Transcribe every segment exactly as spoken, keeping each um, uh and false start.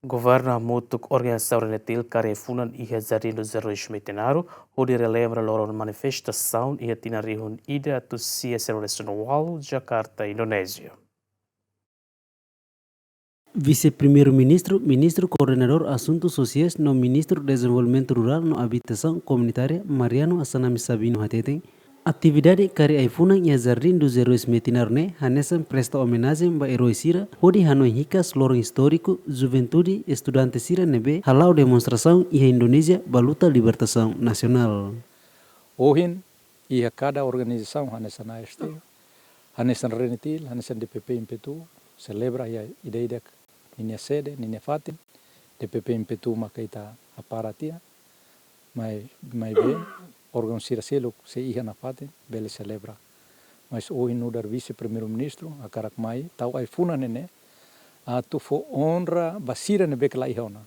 Governu hamutuk organizasaun RENETIL kaer ai-funan iha Jardim dos Heróis Metinaro, hodi relembra loron manifestasaun iha tinan rihun ida atus sia sianulu resin ualu, Jakarta, Indonézia. Vise-Primeiru-Ministru, Ministru Koordenadór Asuntu Sosiais no Ministru Dezenvolvimentu Rurál no Abitasaun Komunitária, Mariano Assanami Sabino hateten, atividade kaer ai-funan iha Jardim dos Heróis Metinaro ne'e hanesan presta omenajen ba eroi sira, hodi hanoin hikas loron istóriku, juventude, estudante sira ne'ebé hala'o demonstrasaun iha Indonézia ba luta libertasaun nasionál. Ohin, iha kada organizasaun hanesan AST, hanesan RENETIL, hanesan DPP Impetu, selebra iha ida-idak ninia sede, ninia fatin, DPP Impetu maka ita hapara tiha, mai, maibé, órgaun sira seluk sei iha nafatin, bele selebra. Mas ohin nu'udar Vise-Primeiru-Ministru, hakarak mai, tau ai-funan ne'e, atu fó onra ba sira ne'ebé ke la iha ona.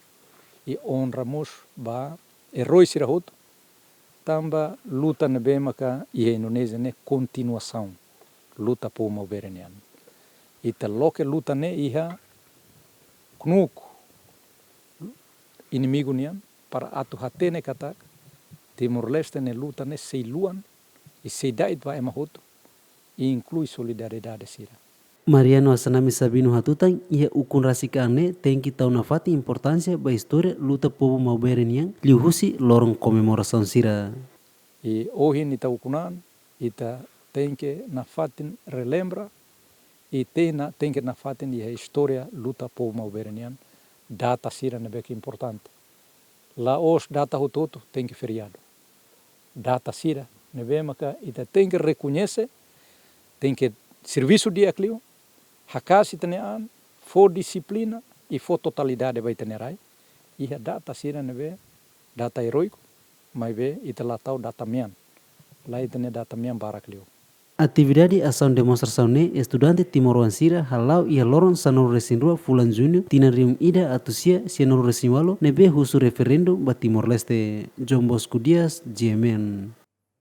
I onra mós ba eroi sira hotu, tanba luta ne'ebé maka iha Indonézia ne'e kontinuasaun luta povu maubere nian. Ita loke luta ne'e iha knuuk inimigu nian, para atu hatene katak Timor-Leste ne'e luta ne'e sei luan, i sei da'et ba ema hotu, i inklui solidariedade sira. Mariano Assanami Sabino hatutan, iha ukun rasik an ne'e tenke tau nafatin importánsia ba istória luta povu maubere nian, liuhusi loron komemorasaun sira. I ohin ita ukun an, ita tenke nafatin relembra, i tena, tenke nafatin iha istória luta povu maubere nian, data sira ne'ebé ke importante. La'ós data hotu-hotu tenke feriadu. Data sira ne'ebé maka ita tenke rekoñese, tenke servisu di'ak liu, haka'as ita-nia an, fó dixiplina i fó totalidade ba ita-nia rai. Iha data sira ne'ebé data eróiku, maibé ita la tau data mean. Lae, ita-nia data mean barak liu. Atividade asaun demonstrasaun ne'e estudante timoroan sira hala'o iha loron sanulu resin rua fulan Juñu tinan rihun ida atus sia sianulu resin ualu ne'ebé husu referendu ba Timor-Leste. João Bosco Dias, G M N.